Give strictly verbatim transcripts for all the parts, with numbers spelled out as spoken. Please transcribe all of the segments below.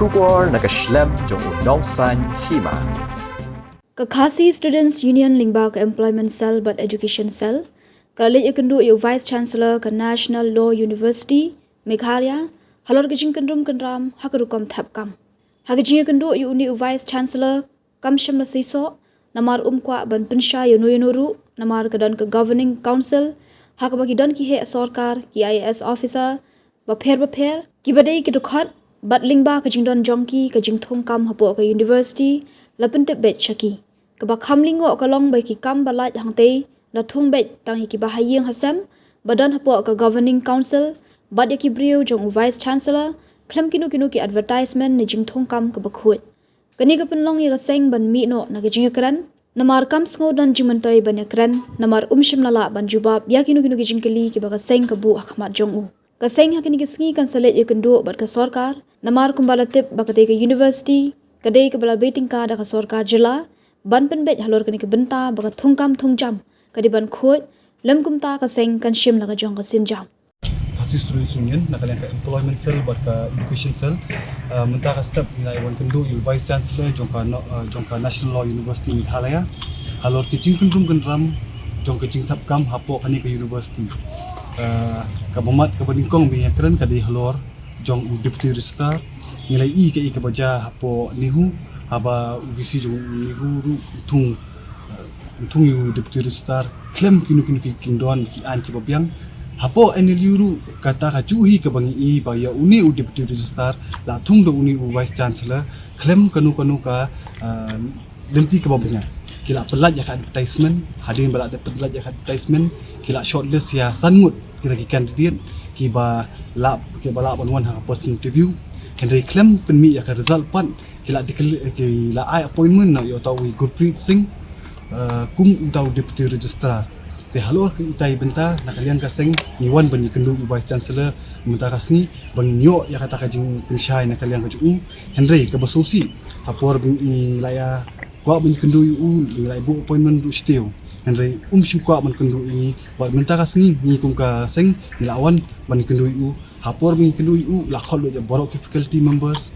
Khubor na ka shlem jong u nongsaiñ hima. Ka Khasi Students Union lyngba ka Employment Cell bad Education Cell ka la leit ïakynduh ïa u Vice Chancellor ka National Law University Meghalaya halor ka jingkyndrum kyndram ha ka rukom thep kam. Ha ka jingïakynduh ïa une u Vice Chancellor kam shym la seisoh, namar um kwah ban pynshai ïano ïano ruh, namar ka don ka Governing Council ha kaba ki don ki heh sorkar, ki I A S officer bapher bapher kiba dei ki dkhot, bad lyngba ka jingdon jong ki ka jingthung kam hapoh ka university la pyntip beit sha ki. Kaba kham lyngngoh ka long ba ki kam ba lait hangtei la thung beit tang ïa kiba ha ïing ha sem ba don hapoh ka Governing Council bad ïa ki briew jong u Vice Chancellor khlem kino kino ki advertisement ne jingthung kam kaba khuid. Kane ka pynlong ïa ka seng ban mih noh na ka jingïakren, namar kam sngew don jingmyntoi ban ïakren, namar um shym la lah ban jubab ïa kino kino ki jingkylli kiba ka seng ka buh ha khmat jong u. Ka seng ha kane ka sngi kan sa leit ïakynduh bad ka sorkar, namar kumba la tip ba katei ka university ka dei kaba la bei tyngka da ka sorkar jylla ban pynbeit halor kane ka bynta ba ka thung kam thung jam ka dei ban khuid, lym kumta ka seng kan shim la ka jong ka sienjam. Khasi Students Union na ka liang ka Employment Cell bad ka Education Cell, ah, mynta ka step ngi la wan kynduh ïa u Vice Chancellor jong ka no-, ah, jong ka National Law University Meghalaya halor ki jingkyndrum kyndram jong ka jingthep kam hapoh kane ka university. Ah, kaba mat kaba nyngkong ba ngi ïakren ka dei halor jong u Deputy Registrar. Ngi la ïohi kaei kaba jia hapoh NEHU, haba u V C jong u NEHU ruh u thung, uh, u thung ïa u Deputy Registrar khlem kino kino ki kyndon ki aiñ kiba biang. Hapoh N L U ruh kata ka juh hi kaba ngi ïohi ba ïa une u Deputy Registrar la thung da une u Vice Chancellor khlem kano kano ka, uh, lynti kaba bniah. Ki la pynlait ïa ka advertisement, hadien ba la dep pynlait ïa ka advertisement, ki la shortlist ïa san ngut kita ki candidate kiba lah, kiba lah ban wan ha ka personal interview. Hynrei khlem pynmih ïa ka result pat, ki la declare, ki la ai appointment na ïa uta u Gurpreet Singh, eh, kum uta u Deputy Registrar. Te halor ka itai bynta na ka liang ka seng ngi wan ban ïakynduh ïa u Vice Chancellor mynta ka sngi ba ngin ïoh ïa kata ka jingpynshai na ka liang ka jong u. Hynrei kaba sngewsih ha por ba ngi la ïa kwah ban ïakynduh ïa u, ngi la ïa buh appointment ruh shi taïew. Hynrei um shym kwah ban kynduh ïa ngi, bad mynta ka sngi ngi kum ka seng ngi la wan ban kynduh ïa u. Ha por ba ngi kynduh ïa u la khot lut ïa baroh ki faculty members,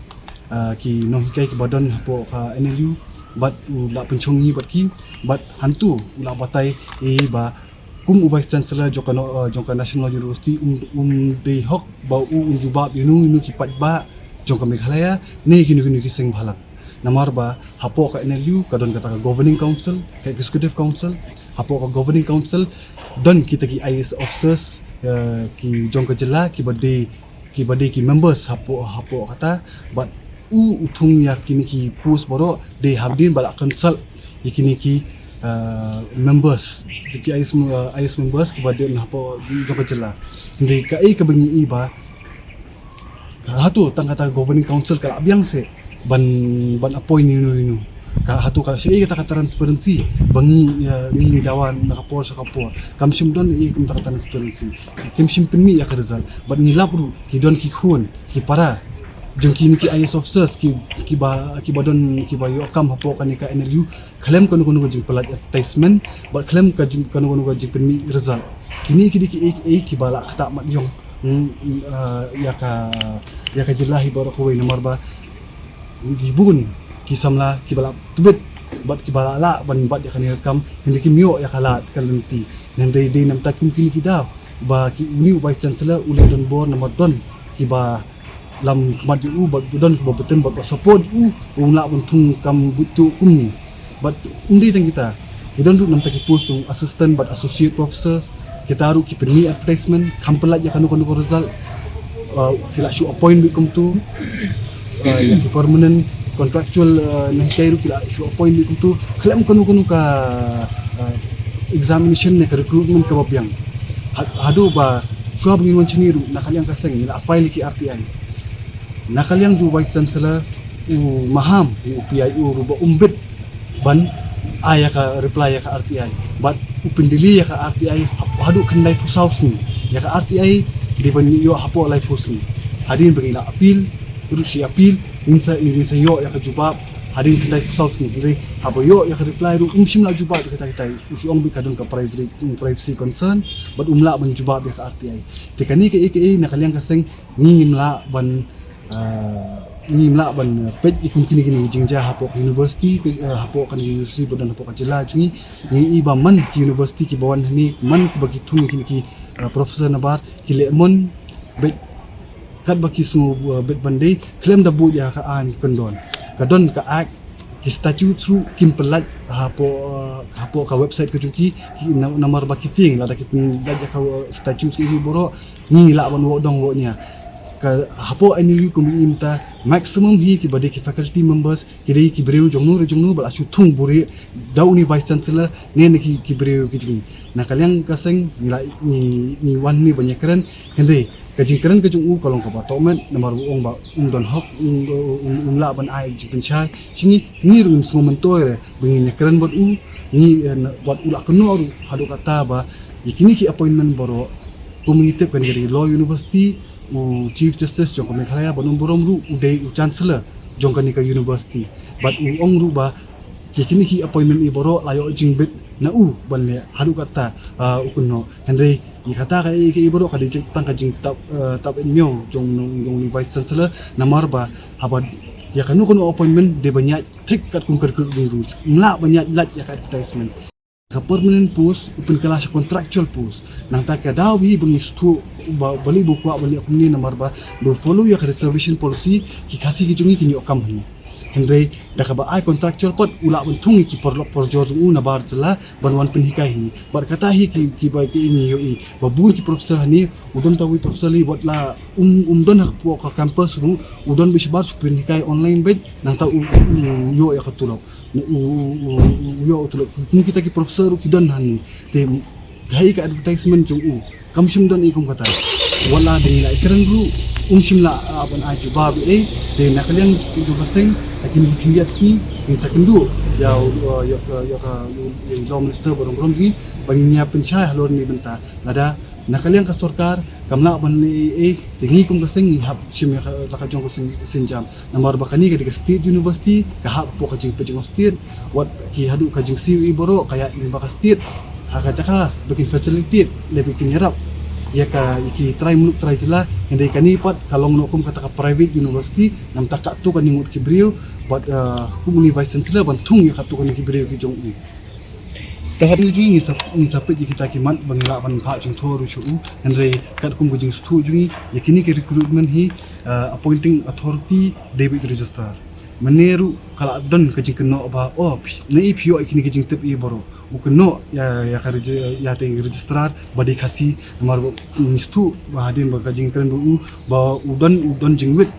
ah, ki nonghikai kiba don hapoh ka N L U, bad u la pynshong ngi bad ki, bad hangtu u la batai ïa ba kum u Vice Chancellor jong ka no-, eh, jong ka National University um, um dei hok ba u un jubab ïa ïano ïano ki paidbah jong ka Meghalaya ne kino kino ki seng bhalang. Namar ba hapoh ka N L U ka don kata ka Governing Council, ka Executive Council, hapoh ka Governing Council don kita ki I A S officers, eh, ki jong ka jylla kiba dei, kiba dei ki members hapoh, hapoh kata, bad u, u thung ïa kine ki post baroh dei hadien ba la consult ïa kine ki, eh, members, ki I A S, eh, I A S members kiba dei na hapoh jong ka jylla. Hynrei kaei kaba ngi ïohi ba ka hato tang kata Governing Council ka la biang seh ban, ban appoint ïano ïano. Ka hato ka shaei kata ka transparency ba ngi, eh, ngi dawa na ka por sha ka por. Kam shym don ei kum kata ka transparency. Kim shym pynmih ïa ka result. Bad ngi lap ruh ki don ki khun, ki para jong kine ki I A S officers ki, kiba, kiba don, kiba ïoh kam hapoh kane ka N L U, khlem kano kano ka jingpynlait advertisement, bad khlem ka jing-, kano kano ka jingpynmih result. Kine ki dei kiei kiei kiba la ktah mat ïong, mm, ah, ïa ka, ïa ka jylla hi baroh kawei namar ba ki bun ki samla kiba la tbit bad kiba la lah ban bat ïa kane ka kam, hynrei kim ïoh ïa ka lad ka lynti. Hynrei dei namar kum kine ki daw ba ki, une u Vice Chancellor u leh donbor namar don kiba lam khmat ïa u bad don kiba bteng bad ba support ïa u, ba un lah ban thung kam buit tuh kumne. Bad ym dei tang kita, ki don ruh namar ki post jong assistant bad associate professors, kita ruh ki pynmih advertisement, kham pynlait ïa kano kano ka result, uh, ki la shu appoint beit kumto, uh, ïa ki permanent contractual, uh, nonghikai ruh ki la shu appoint beit kumto, khlem kano kano ka, uh, examination ne ka recruitment kaba biang. Ha-, haduh ba shuwa ba ngin wan shane ruh na ka liang ka seng ngi la file ki R T I. Na ka liang jong u Vice Chancellor u maham ïa u P I O ruh ba um bit ban ai ïa ka reply ïa ka R T I. Bad u pyndelay ïa ka R T I haduh khyndaiphew saw sngi. Ïa ka R T I dei ban ïoh hapoh laiphew sngi. Hadien ba ngi la appeal, ruh shi appeal, ngin sa, ngin sa ïoh ïa ka jubab hadien khyndaiphew saw sngi. Hynrei haba ïoh ïa ka reply ruh um shym la jubab ïa kata kita, u shu ong beit ka don ka privacy, privacy concern, bad um lah ban jubab ïa ka R T I. Te kane kaei kaei na ka liang ka seng ngi ngim lah ban, ah, Ngim lah ban, eh, peit ïa kum kine kine ki jingjia hapoh ka university, eh, hapoh ka university ba don hapoh ka jylla jong ngi. Ngi i ba man ki university kiba wan hangne, man kiba ki thung kine ki, eh, professor nabar ki leh mon beit katba ki sngew, eh, beit ban dei, khlem da buh ïa ka aiñ ka kyndon. Ka don ka act, ki statute ruh kim pyllait hapoh, eh, hapoh ka website ka jong ki, ki na-, namar ba ki tieng lada ki pyllait ïa ka, eh, statute ki hi baroh, ngi lah ban wad dong wad nia. Ka hapoh N L U kumba i mynta, maximum hi kiba dei ki faculty members ki dei ki briew jong no re jong no ba la shu thung buhrieh da uni vice chancellor ne ne ki, ki briew ki jong ngi. Na ka liang ka seng ngi la, ngi, ngi wan ni ban ïakren, hynrei ka jingkren ka jong u ka long kaba tohmet namar u ong ba um don hok, um, um, um lah ban ai jingpynshai sha ngi. Ngi ruh ngim sngew myntoi re ba ngin ïakren bad u, ngi, eh, na-, bad u la kynnoh ruh haduh katta ba ïa kine ki appointment baroh, kum ngi tip kane ka dei Law University, u Chief Justice jong ka Meghalaya ba un burom ruh u dei u Chancellor jong kane ka university. Bad u ong ruh ba ïa kine ki appointment i baroh la ïoh jingbit na u ban leh haduh katta, ah, u kynnoh. Hynrei ïa kata ka, ïa ka i baroh ka dei jing tang ka jingtap, eh, tap in miaw jong nong, jong uni Vice Chancellor namar ba haba ïa kano kano appointment dei ban ïaid thik katkum ka recruitment rules. Ym lah ban ïaid lait ïa ka advertisement. Ka permanent post u pynkylla sha contractual post. Nangta ka daw hi ba ngi sngewthuh ba, balei ba u kwah ban leh kumne namar ba da u follow ïa ka reservation policy, ki Khasi ki jong ngi kin ïoh kam hangne. Hynrei da kaba ai contractual pat u lah ban thung ïa ki paralok parajor jong u na bar jylla ban wan pynhikai hangne. Bad kata hi ki, kiba ki ngi ïohi ba bun ki professor hangne, u don tang uwei professor lei, wat la um, um don hapoh ka campus ruh, u don beit shabar shu pynhikai online beit, nangta u, u ïoh ïa ka tulop. U, u, u, u ïoh u tulop. Kum kita ki professor ruh ki don hangne. Te ha i ka advertisement jong u, kam shym don i kum kata. Wat la dang i la ïakren ruh, um shym la, ah, ban ai jubab ei. Te na ka liang jong ka seng, ha kine ki khyndiat sngi, ngin sa kynduh ïa, ïa, ïa ka, ïa ka, ïa u Law Minister barom barom jong ngi ban ïa pynshai halor kane ka bynta. Lada na ka liang ka sorkar kam lah ban leh ei ei, te ngi kum ka seng ngi hap shim ïa ka, la ka jong ka seng, sienjam. Namar ba kane ka dei ka state university, ka hap hapoh ka jingpeit jong ka state, wat ki haduh ka jingsiew i baroh ka ïaid lyngba ka state. Ha ka jaka ba kin facilitate lane ba kin ïarap ïa ka, ïa ki trai muluk trai jylla. Hynrei kane pat ka long noh kum kata ka private university, namar katto katne ngut ki briew, bad, uh, kum uni Vice Chancellor ban thung ïa katto katne ki briew ki jong u. Ka hadien jong ngi ngin sa, ngin sa peit ïa kita ki mat ba ngin lah ban phah jingthoh ruh sha u. Hynrei katkum ka jingsngewthuh jong ngi, ïa kine ki recruitment hi, uh, appointing authority dei beit registrar. Mynne ruh ka la don ka jingkynnoh ba, oh, phi, na i phi ïoh ïa kine ki jingtip i baroh. U kynnoh ïa, ïa ka regi-, ïa te registrar ba dei Khasi, namar ba ngi sngewthuh ba hadien ba ka jingkren ba u, ba u don, u don jingwit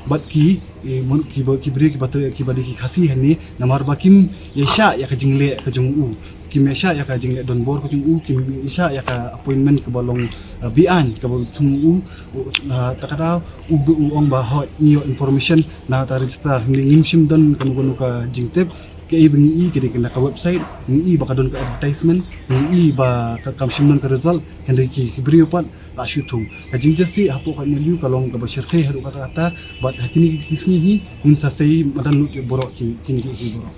bad ki, eh, mon-, kiba, ki briew kiba tre-, kiba dei ki Khasi hangne, namar ba kim ïa shah ïa ka jingleh ka jong u. Kim ïa shah ïa ka jingleh donbor ka jong u, kim ïa shah ïa ka appointment kaba long, eh, be-aiñ kaba thung u, u, eh, ta ka daw, u, u ong ba hooid ngi ïoh information na ta registrar, hynrei ngim shym don kano kano ka jingtip. Kaei ba ngi i ka dei na ka website, ngi i ba ka don ka advertisement, ngi i ba ka kam shym don ka result, hynrei ki, ki briew pat la shu thung. Ka jingjia shisha hapoh ka N L U ka long kaba shyrkhei haduh katta katta, bad ha kine ki sngi hi ngin sa sei madan lut ïa baroh ki, kine ki, ki baroh.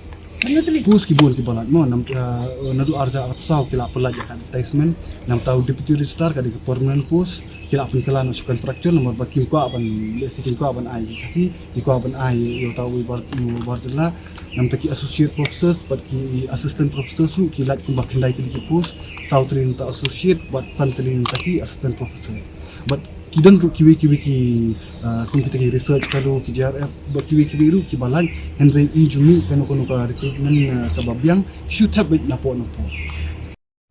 Post ki bun kiba lait mo, nam, uh, naduh arhajar arphew saw ki la pyllait ïa ka advertisement, namar u deputy registrar ka dei ka permanent post, ki la pynkylla noh sha contractual namar ba kim kwah ban, lehse kim kwah ban ai ki Khasi, ki kwah ban ai ïa uta uwei bar, bar jylla. Namar ki associate professors bad ki assistant professors ruh ki lait kumba khyndai tylli ki post, saw tylli namar associate bad san tylli namar ki assistant professors. Bad ki don ruh kiwei kiwei ki, ah, kum kita ki research fellow, ki J R F, bad kiwei kiwei ruh kiba lait, hynrei ym ju mih kano kano ka recruitment, ah, kaba biang, shu thep beit napoh napoh.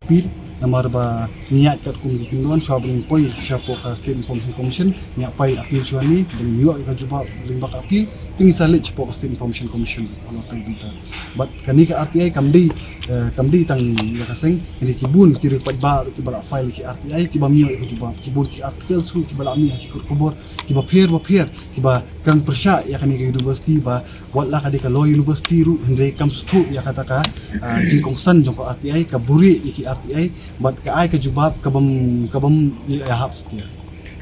Appeal, namar ba ngi ïaid katkum ki kyndon, shuwa ba ngin poi shapoh ka State Information Commission, ngi ïa file appeal shuwa ne, ba ngin ïoh ïa ka jubab lyngba ka appeal, te ngin sa leit shapoh ka State Information Commission halor kata ka bynta. Bad kane ka R T I kam dei, eh, kam dei tang ïa ka seng, hynrei ki bun ki riew paidbah ruh kiba la file ki R T I, kibym ïoh ïa ka jubab, ki bun ki articles ruh kiba la mih ha ki kur khubor kiba pher ba pher, kiba kren pyrshah ïa kane ka university ba wat la ka dei ka Law University ruh, hynrei kam sngewthuh ïa kata ka, ah, jingkongsan jong ka R T I, ka buhrieh ïa ki R T I, bad ka ai ka jubab kabym, kabym ïahap satia.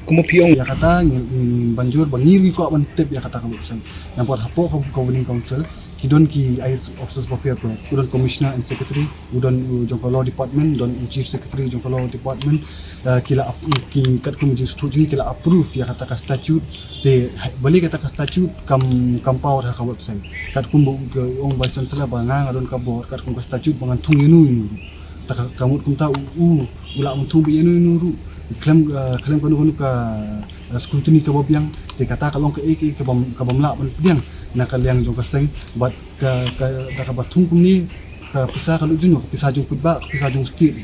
Kumba phi ong, ïa kata ngin, ngin ban jur ba ngi ruh ngi kwah ban tip ïa kata ka website. Namar hapoh ka governing council ki don ki I A S officers bapher bapher, u don commissioner and secretary, u don u jong ka law department, don u chief secretary jong ka law department. Uh, ki la ap-, ki katkum jingsngewthuh jong ngi ki la approve ïa kata ka statute. Te balei kata ka statute kam, kam paw ha ka website? Katkum ba u ong vice chancellor ba nga nga don ka bor katkum ka statute ba ngan thung ïano ïano. Ta ka, ka mut kumta u, u, u lah ban thung beit ïano ïano ruh. Khlem, uh, khlem kano kano ka, uh, scrutiny kaba biang. Te kata ka long kaei kaei kabym, kabym lah ban pdiang na ka liang jong ka seng. Bad ka, ka, da kaba thung kumne, ka pisa ka lut jong, ka pisa jong paidbah, ka pisa jong state.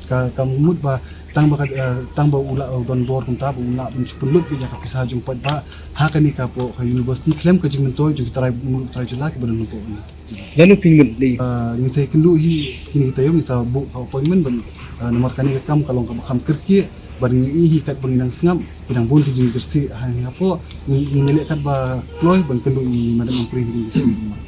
Ka, ka mut ba tang ba ka, uh, tang ba u lah, uh, don bor kumta ba u lah ban shu pynlut beit ïa ka pisa jong paidbah ha kane ka, hapoh ka university khlem ka jingmyntoi jong ki trai, ki trai jylla kiba don hapoh. Ïano phi ngeit lei? Ah, ngin sa ïakynduh hi kine ki taïew, ngin sa buh ka appointment ban, ah, namar kane ka kam ka long kaba kham kyrkieh, bad ngi ïohi hi katba ngi nang sngap ki dang bun ki jingjyrsieh ha ngi hapoh. Ngin, ngin ïaleh katba kloi ban kynduh ïa i Madam Ampareen ha kine ki sngi.